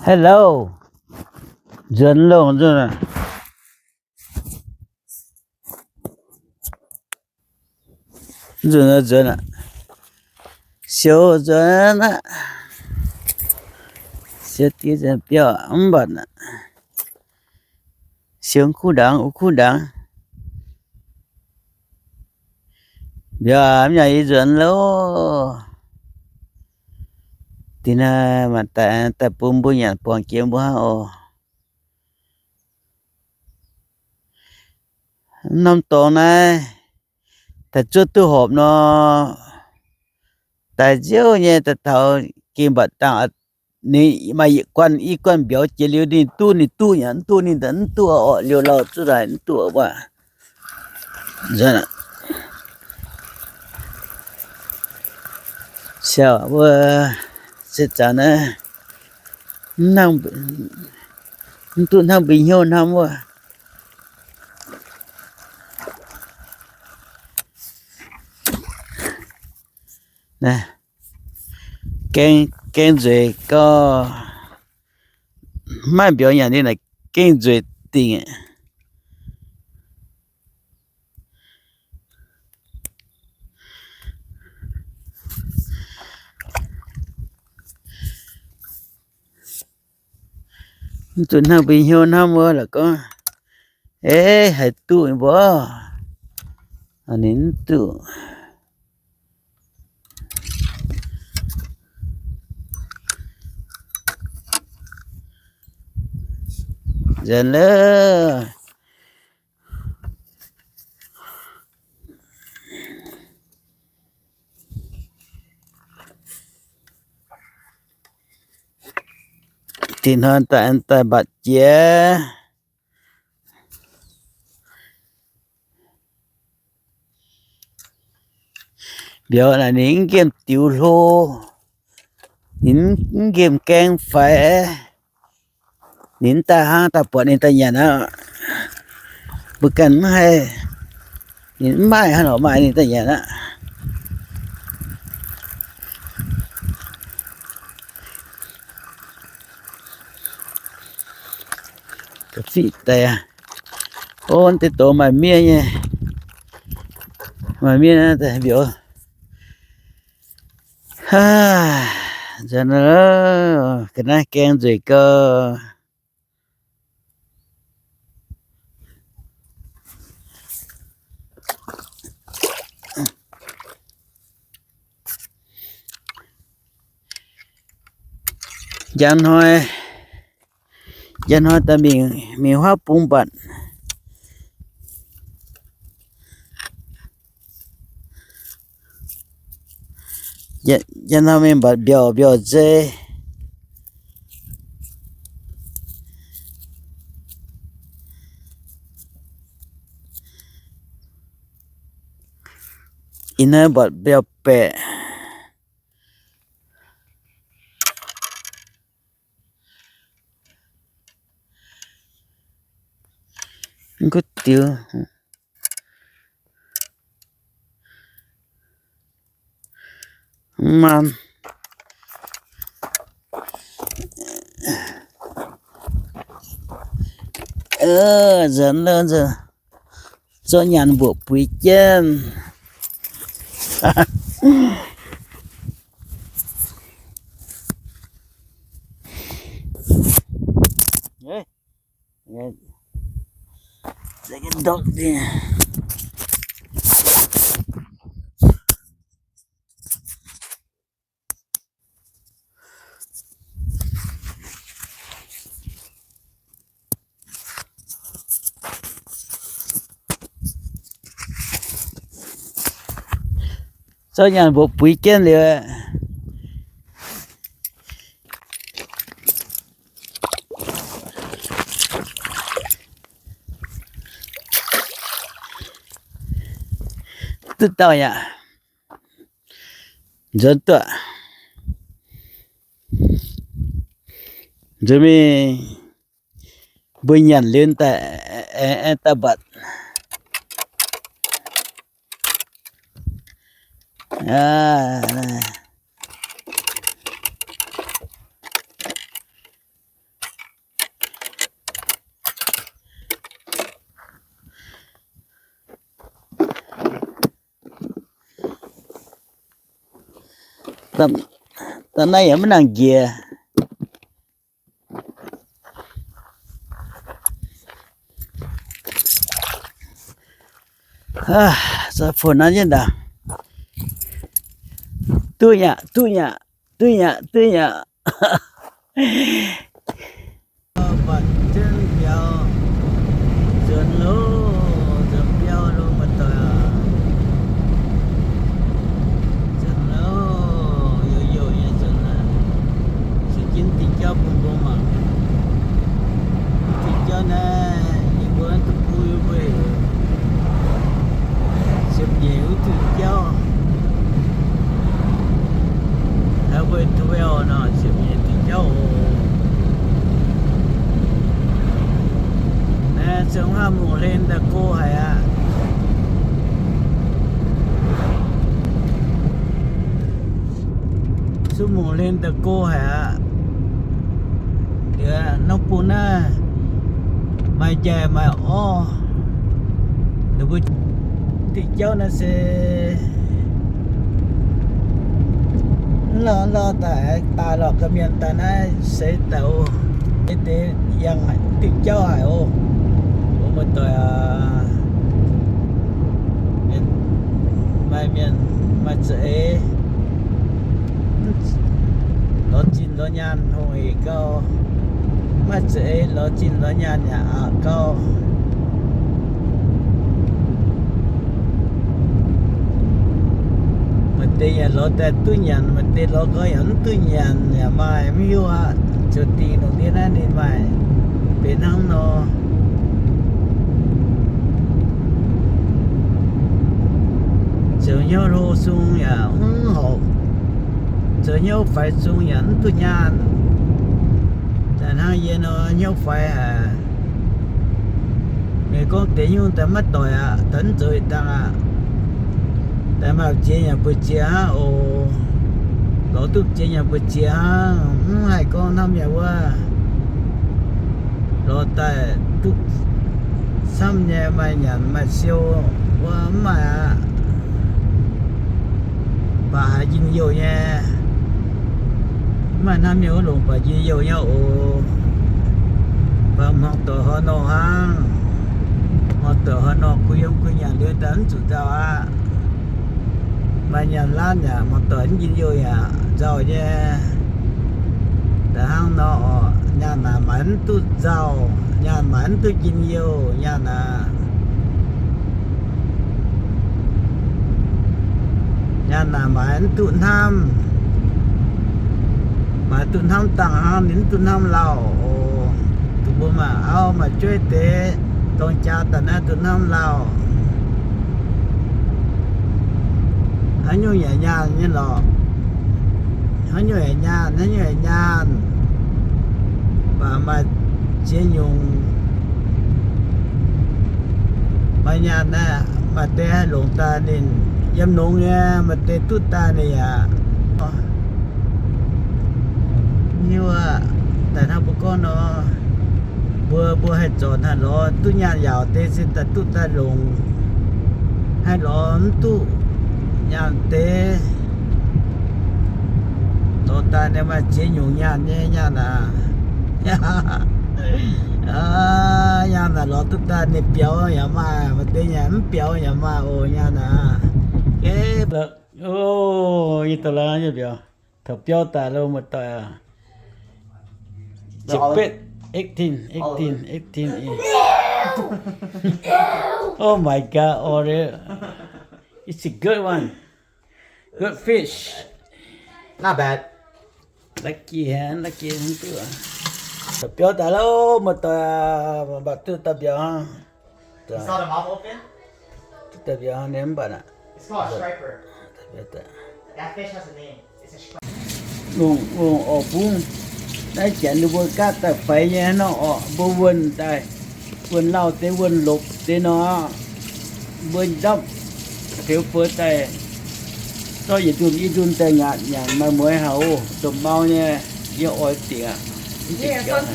Hello, nzuonx longx nzunc. Nzuonx, nzuonx aqv. Siou nzuonx aqv. Siou diex nzuonx biauv mv mbatc aqv. Siou kuv ndaangc, wuov kuv ndaangc. Mbiauz aac, mv nyanc yie nzuonx loh. Dinh naaiv maaih daaih, daaih bun mbuo nyanc buangh jiex mbuo hnangv oc. Norm dorngx naaiv, daaih zuov duqv horpc nor, daaih nziouv nyei daaih taux gengh mbatc dangh, ninh maaih yietc guanh, i guanh mbiauz jiex liuz ninh duqv, ninh duqv nyanc, mv duqv ninh mv duqv orqc, liuz lauh zuqv daaih mv duqv wuov. Siou wuov, se zanc naaiv mv duqv hnangv mbuo hnyouv hnamv wuov. Gaeng, gaeng nzueic gau, maaih mbiauz nyanc ninh naaic gaeng nzueic dingc. Mv zuqc hnangv mbuo hnyouv hnamv wuov la'gorngv, eix, haih duqv mbuo, ninh mv duqv. Nzuonx loh. Dinh hnoi daaih, daaih mbatc jiex. Mbiauz naaic ninh mv nqemh diux hlo, ninh mv nqemh gaeng faix, ninh mv daaih hnangv daaih buatc ninh daaih nyanc aqv. Mbuo ganh mv haih, ninh mv maaih hnangv nor maaih ninh daaih nyanc aqv. Ga'fitv deix aqv. Ov, deix doz maaih miev nyei. Maaih miev naaiv deix mbiauz. Haa, nzuonx, ga'naaiv gaeng nzueic gau. Njang hnoi, njang hnoi daaih mingh, mingh huaav bung mbatc. Njang hnoi mingh mbatc mbiauz, mbiauz nzei. Ih hnoi mbatc mbiauz baeqc. Mv gunv diux. Mv maan. Nzuonx, zorqv nyaanh mbuoqc buix jienv. Zorqv nyaanh mbuoqc buix jienv liuz, duqv dauh yaac nzuonx duqv. Nzuonx mingh mbuo nyanc liuz daaih, aengx daaih mbatc. Da'naaiv yaac maiv nangc njiec. Za'gengh naaiv jienv ndaangc. Duqv nyei aqv, duqv nyei aqv, duqv nyei aqv, duqv nyei aqv. Buatc jienv biaux nzuonx loh, nzuonx biauv loh, muoz-doic aac. Nzuonx loh, youc youc nyei nzuonx aqv. Sueih jienv diuh jauv bun mbuo mangc. Diuh jauv naaiv yie mbuo duqv bun yie mbuo heuc ziepc nyeic wuov diuh jauv. Naaiv mbuo twelve nor, ziepc nyeic diuh jauv oc. Naaiv se huaav mungh hlen daaih go haic aqv. Suv mungh hlen daaih go haic aqv. Liuz norm bung naaiv maaih njaih maaih orv. Ninh mbuo diuh jauv naaiv se mv lorz lorz daaih, daaih lorz ga'mienh daaih naaiv seix daaih oc. Deix yangh diuh jauv haic oc. Mbuo muoz-doic aac, maaih mienh maaih za'eix lorz zinh lorz nyaanh hungh eix gauh, maaih za'eix lorz zinh lorz nyaanh yaac aqc gauh. Maaih deix yaac lorz daaih duqv nyanc, maaih deix lorz gau yaac mv duqv nyanc yaac maaih, mv hiuv aqv. Ziouc dingh longc ndiev naaiv ninh maaih benx hnangv nor. Zoux hnyouv hlo sung yaac mv horpc, zoux hnyouv faix sung yaac mv duqv nyaanh. Daaih hnangv yie nor hnyouv faix haic. Meih gorngv deix nyungc daaih maiv doic aqv, daaih mv zoux ih dangh aqv. Daaih maaih ziex nyanc buoz ziex hnangv oc. Lorz duqv ziex nyanc buoz ziex hnangv, mv haih gorngv hnamv mi'aqv wuov. Lorz daaih duqv camv nyei, maaih nyanc maaih siou wuov mv maaih aqv. Baac haiz njien-youh nyei, mv maaih hnamv nyei wuov longc baac njien-youh nyei oc. Baac hmuangx doic haaix nor hnangv, hmuangx doic haaix nor kuh yiem kuh nyanc liuz daaih mv zuqc nzauh aqv. Maaih nyaanh laanh yaac hmuangx doic mv njien-youh yaac nzauh nyei. Da'hnangv nor oc, nyaanh naaic maaiz mv duqv nzauh, nyaanh maaiz mv duqv njien-youh, nyaanh naaic, nyaanh naaic maaiz mv duqv hnamv. Maaiz duqv hnamv dangh hnangv, ninh mv duqv hnamv lauh oc. Dongh mbuo maaih auv maaih jueiv deix dorng jaa daaih naaiv duqv hnamv lauh. Haaix nyungc yaac nyaanh nyei lorqc. Haaix nyungc yaac nyaanh, haaix nyungc yaac nyaanh. Baac maaih ziex nyungc maaih nyaanh naaiv, maaih deix haih longc daaih ninh yiem longx nyei, maaih deix duqv daaih ninh yaac hiuv aqv. Daaih hnangv mbuo gorngv nor, mbuo, mbuo haih zorc haih lorz duqv nyaanh yaauc deix se daaih duqv daaih longc, haih lorz mv duqv nyaanh deix, lorz daaih ninh maaih ziex nyungc nyaanh nyei nyaanh aqv. Nyaanh naaic lorz duqv daaih ninh biaux yaac maaih, maaih deix yaac mv biaux yaac maaih oc nyaanh aqv. Nyei douz laaix nyei biaux, taux biauv daaih lo muoz-doic aac. Ziepc betv, eighteen, eighteen, eighteen. Oh my God, Oreo. It's a good one. Good fish. Not bad. Lucky, huh? Lucky, huh? Taux biauv daaih lo muoz-doic aac, mv baac duqv daaih mbiauz hnangv. You saw the mouth open? Duqv daaih mbiauz hnangv nyei mv baac naaic. It's called a striper. That fish has a name. It's a striper. Longc, longc orqc bungv. Naaiv janx ninh mbuo gaatv daaih faix nyei hnangv nor orqc, mbuo wuonh daaih, wuonh lauh deix, wuonh lopc deix nor, mbuo ndapv teux feix daaih, zorqv yietc ndunh i ndunh daaih ngaatc nyanc maaih mueiz haic oc. Domh mau nyei, yie oix dingc aqv.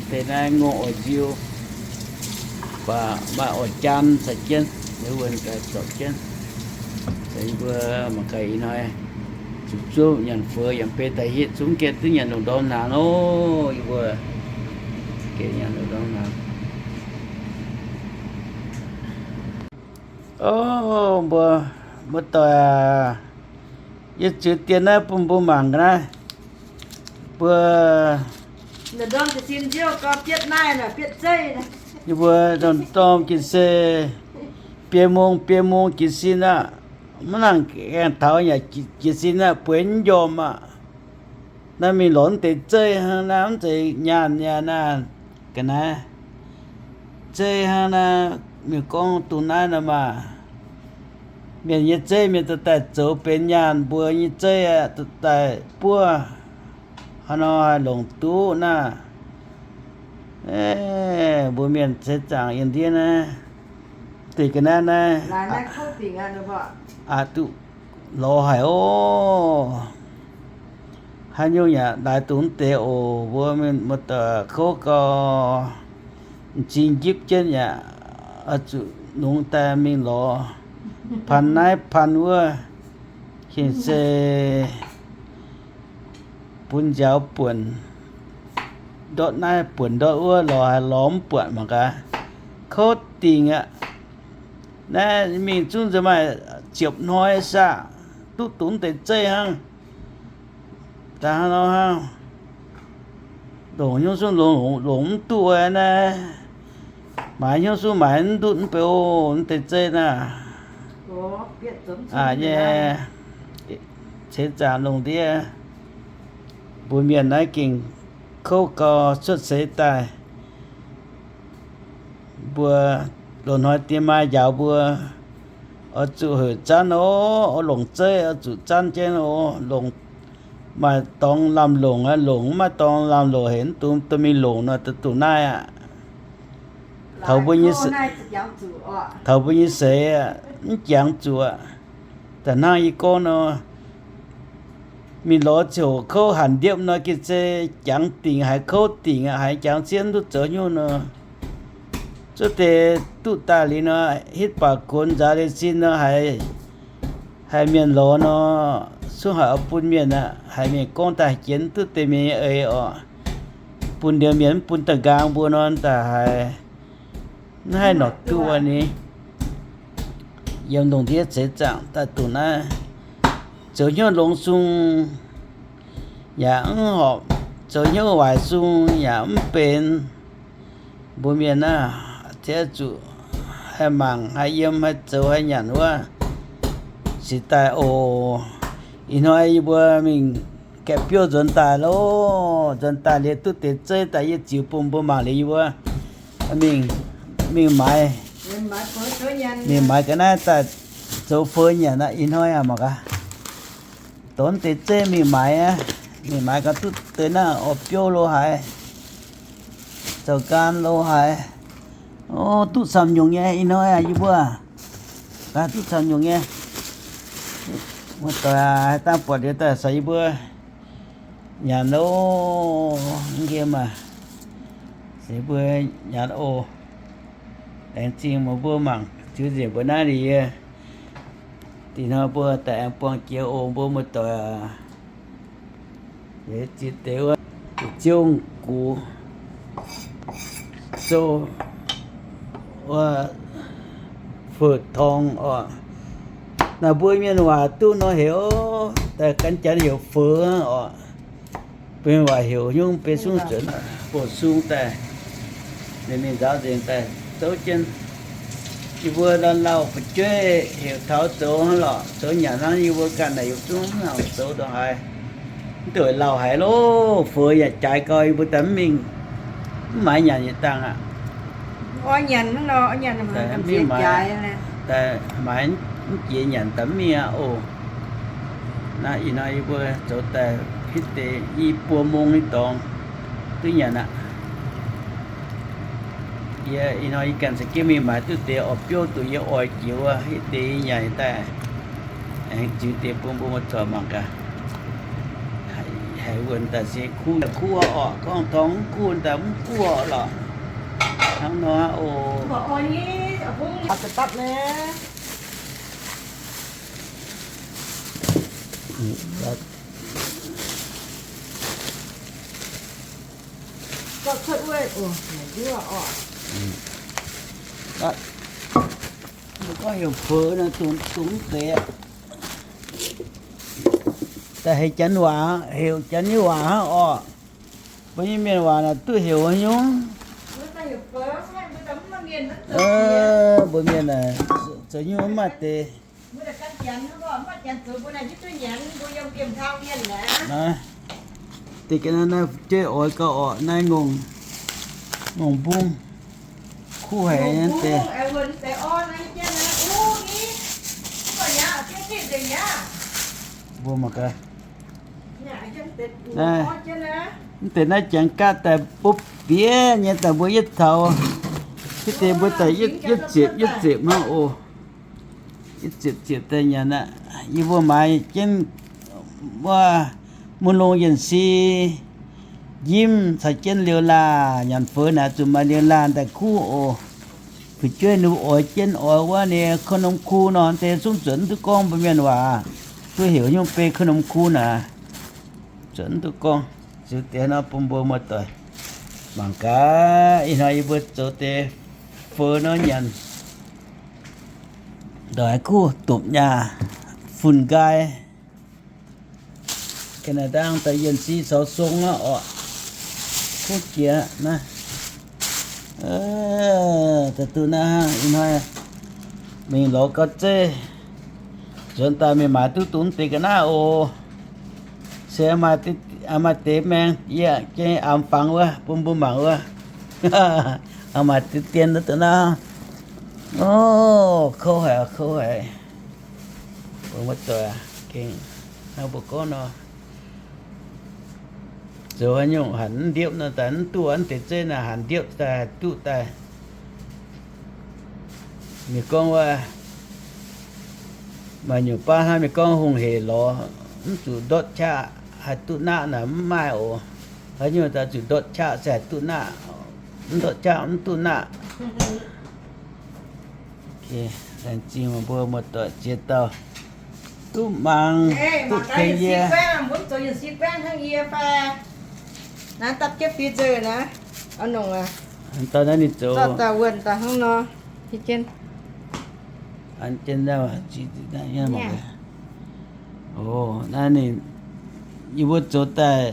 Deix naaiv ngongh oix nziu. Baac maaih oix jaan caux jienv, wuonh gaax zorpc jienv. Mbuo mangc gaax ih hnoi zuqc zungv nyanc fuox yaac beiv daaih hitv zungv gengh duqv nyanc lungh ndorm hnaangx oc. Yie mbuo gengh nyanc lungh ndorm hnaangx. O, mbuo, mbuo doic aac, yie ziux dien naaiv bun mbuo mangc ga'naaiv. Mbuo, yie mbuo ndorm-ndorm jiez se biei mungz, biei mungz jiez sin aqv. Mv nangc gaengh taux yaac jiez sin aqv, bueix mv njormh aqv. Naaiv mingh lorz mv deix zeiv hnangv naaiv, mv zeiz nyaanh yaac naaiv ga'naaiv. Zeiv hnangv naaiv, mienh gorngv dongh naaiv nor maah, mienh nyei zeiv mienh dorh daaih zoux benx nyaanh, mbuo nyei zeiv aeqv, dorh daaih buov. Hnangv nor haih longc duqv naaiv. Mbuo mienh seix zaangc yiem ndiev naaiv, deix ga'naaiv naaiv, aqc duqv lorz haic oc. Haaix nyungc yaac laaix dongh mv deix oc. Mbuo mienh muoz-doic kouv gau, m'zing njipv jienv yaac oix zuqc nungx daaih mingh lorz, paan naaiv paan wuov, hin se bun nziaaux buonc, ndortv naaiv buonc ndortv wuov, lorz haaix lorz mv buatc mangc gaax. Kouv dingc aqv. Naaiv mingh zungv nzunc maaih ziepc hnoi saah, duqv dongh deix zeiv hnangv. Daaih hnangv nor hnangv, longc hnyouv sung longc, longc mv duqv naaiv. Maaiz hnyouv sung maaiz mv ndutv mv bei oc, mv deix zeiv naaiv. Aa, nyei, ceix zaangc lungh ndiev, mbuo mienh naaiv gengh kouv gau, cuotv seix daaih. Mbuo loz-hnoi diex maaih njaaux mbuo, oix zuqc heuc zanv oc, oix longc zeiv oix zuqc zanv jienv oc. Longc, maaih dorngx lamh longc aqv, longc mv maaih dorngx lamh longc hec, mv dungx dorh mingh longc nor, duqv dongh naaiv aqv. Taux mbuo nyei seix, taux mbuo nyei seix mv jangx zuqc aqv. Da'hnangv yie gorngv nor, mingh lorz ziouc kouv hanc ndiepv nor, gengh se jangx dingc haiz kouv dingc aqv, haiz jangx sienv duqv zoux nyungc nor. Zuov deix duqv daaih liuz nor, hitv baac gonx nzaaux liuz sin nor, haiz, haiz mienh lorz nor, zungv haiz oix bun mienh aqv. Haiz mienh gorngv daaih jienv duqv deix mienh nyei eix oc. Bun ndie mienh mv bun da'nqaang mbuo nor, daaih haiz mv haih norqc duqv ni. Yiem lungh ndiev ceix zaangc daaih dongh naaiv, zoux hnyouv longx sung yaac mv horpc, zoux hnyouv waaic sung yaac mv benx. Mbuo mienh naaiv ziouc zuqc haih mangc, haih yiem, haih zoux, haih nyanc wuov. Sic daaih oc. Ih hnoi yie mbuo mingh gaeqv biouv nzuonx daaih loh. Nzuonx daaih liuz duqv deix zeiv daaih yie ziux bun mbuo mangc liuz yie mbuo mingh, mingh maaiz, mingh maaiz ga'naaiv daaih zoux feu nyanc aqv. Ih hnoi aqv mangc gaax. Dongh deix zeiv mingh maaiz aqv. Mingh maaiz gaax duqv deix naaiv orv biouv lo haaix, zoux nqaam lo haaix. O, duqv camv nyungc nyei ih hnoi aqv yie mbuo. Gaax duqv camv nyungc nyei. Muoz-doic aac, dangh buatc liuz daaih caux yie mbuo nyanc loh. Mv nqemh aac, caux yie mbuo nyanc oc. Laengz zingh meih mbuo mangc ziux nzengc mbuo naaiv liuz yie. Dih hnoi mbuo daaih aengx buangh jiex oc, mbuo muoz-doic aac. Ziex deix wuov, ziouv gux, zouv wuov, feu-torng oc. Naaiv mbuo mienh waac duqv nor heuc, daaih gan janx heuc feu oc. Mbuo mienh waac heuc nyungc beiv sung zuonx, bouh sung daaih, ninh mingh nzaaux nzengc daaih zouv jienv. Yie mbuo lauh lauh fu'jueiv heuc taux zoux hnangv lorqc, zoux nyanc hnangv. Yie mbuo ganh naaic yie zungv mv nangc zoux ndongc haaix. Mv duqv lauh haic loh, feu yaac jaaix gau, yie mbuo daaih mv mingh, mv maaiz nyanc yietc dangh aqv. Mv maaiz, daaih maaiz mv jiex nyanc daaih mv mingh aqv oc. Naaiv ih hnoi yie mbuo zoux daaih hitv deix i buo mong nyei dorngx duqv nyanc aqv. Yie ih hnoi yie ganh za'gengh mingh maaiz duqv deix orv biouv duqv yie oix jiex wuov, hitv deix yie nyanc daaih aengx ziux deix bun mbuo muoz-doic mangc gaax. Haiz wuonh daaih se kuv kuv oc, gorngv torngv mv kuv daaih mv kuv lorqc. Hnangv nor oc. Dapv naaiv. Gorngv heuc feux nor, dongh mv deix. Daaih heuc janx waac, heuc janx nyei waac hnangv orqc. Mbuo nyei mienh waac naaic duqv heuc nyungc. Mbuo mienh naaic zoux nyungc mv maaih deix. Deix ga'naaiv naaiv fu'jueiv oix gauh orqc, naaiv ngongh, ngongh mbungv kuv haic naaiv deix. Mbuo mangc gaax. Mv deix naaiv janx gaatv daaih bupv bieqc nyei daaih mbuo yietv taux, hiuv deix mbuo daaih yietv ziepc yietv ziepc hnangv oc. Yietv ziepc ziepc daaih nyanc aqv. Yie mbuo maaiz jienv wuov mun longx yienc si njimv caux jienv liuz laanh, nyanc feux naaic zuqc maaih liuz laanh daaih kuv oc. Fu'jueiv ninh mbuo oix jienv oix wuov ninh ขนมครู nor deix zungv zuotc mv duqv gorngv mbuo mienh waac. Duqv heuc nyungc beiv ขนมครู naaic, zuotc mv duqv gorngv. Ziux deix nor bun mbuo muoz-doic mangc gaax. Ih hnoi yie mbuo zoux deix feux nor nyanc, ndongc haaix kuv dopc nyaah, fun nqaai. Ga'naaiv dangh daaih yienc si caux song aqv orqc. Kuv jiex naaiv. Daaih duqv naaiv hnangv. Ih hnoi mingh lorz gauh zeiv. Nzuonx daaih mingh maaiz duqv dongh deix ga'naaiv oc. Se maaih deix maengx yie gengh aamx fangx wuov bun mbuo mangc wuov. Maaih deix dien duqv naaiv. O, kouv haic, kouv haic. Mbuo muoz-doic gengh hnangv mbuo gorngv nor, zoux haaix nyungc hanc mv ndiepv nor daaih mv duqv, mv deix zeiv naaic hanc ndiepv daaih haih duqv daaih. Ninh gorngv wuov, maaih nyungc baav hnangv ninh gorngv hungh hec lorz mv zuqc ndortv qaqv haih duqv naqv naaic mv maaih oc. Haaix nyungc daaih zuqc ndortv qaqv se haih duqv naqv, mv ndortv qaqv mv duqv naqv. Laengz zingh meih mbuo muoz-doic ziex dauh duqv mangc duqv tengx yie. Naaiv dapv jienv freezer naaiv, dauh naaiv ninh zoux. O, naaiv ninh, yie mbuo zoux daaih,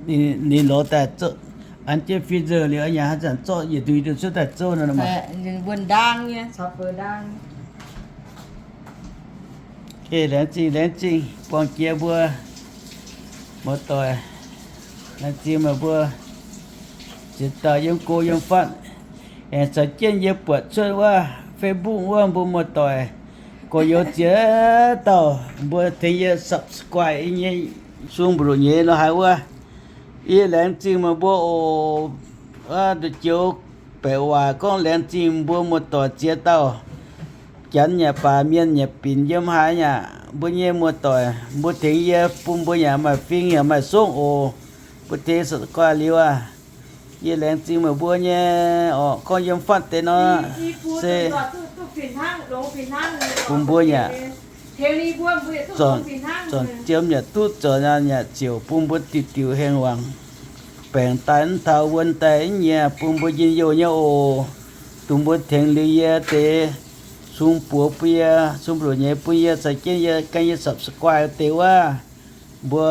ninh lorz daaih zorqv an jienv freezer liuz, yaac haaix zanc zorqv yietc nduih nduih cuotv daaih zouv nor. Laengz zingh, laengz zingh buangh jiex mbuo muoz-doic. Laengz zingh meih mbuo ziex dauh yiem go yiem fatv aengx caux jienv yie buatc cuotv wuov Facebook wuov mbuo muoz-doic gorx-youz ziex dauh mbuo tengx yie subscribe yie nyei sung mbu'ndongx nyeiz lorz haaix wuov. Yie laengz zingh meih mbuo oc. Nduqc joux baeqc waac gorngv laengz zingh mbuo muoz-doic ziex dauh. Janx yaac baac, mienh yaac binc, yiem haaix yaac mbuo nyei muoz-doic, mbuo tengx yie bun mbuo yaac maaih fing yaac maaih songv oc. Mbuo tengx subscribe liuz aqv. Yie laengz zingh meih mbuo nyei oc. Gorngv yiem fatv deix nor se bun mbuo yaac zornc jiem yaac duqv, zornc nyaanh yaac ziouc bun mbuo diuc diuc hengx wangc. Baengc daaih mv taux, wuon daaih mv nyiex, bun mbuo njien-youh nyei oc. Dongh mbuo tengx liuz yie deix sung buoz bun yie, sung mbu'ndongx nyeiz bun yie, caux jienv yie gan yie subscribe deix wuov, mbuo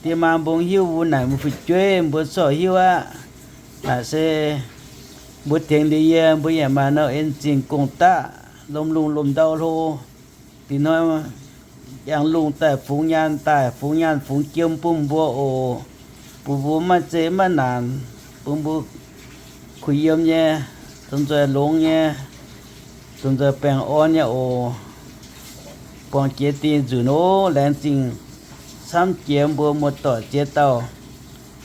diex maa mbong hiuv, mbuo naaic mbuo fu'jueiv mbuo corc hiuv aqv. Naaic se mbuo tengx liuz yie, mbuo yaac maaih norm en zingh gong-daqv, lomh lungh lomh ndau hlo. Dingc hnoi jangx lungh daaih fungx nyaanh daaih, fungx nyaanh fungx jiem bun mbuo oc. Bun mbuo maiv zeiz maiv naanc, bun mbuo kuh yiem nyei, dongh nzoih longx nyei, dongh nzoih baengh orn nyei oc. Buangh jiex dingh nzunc oc. Laengz zingh camv jiex mbuo muoz-doic ziex dauh,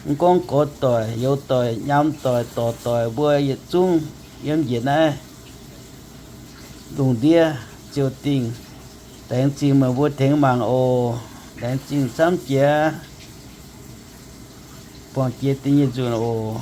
mv gorngv gorx doic, youz doic, nyaam doic, dorc doic, mbuo yietc zungv yiem njiec naaiv lungh ndiev ziouc dingh. Laengz zingh meih mbuo tengx mangc oc. Laengz zingh camv jiex. Buangh jiex dingh nyei nzunc oc.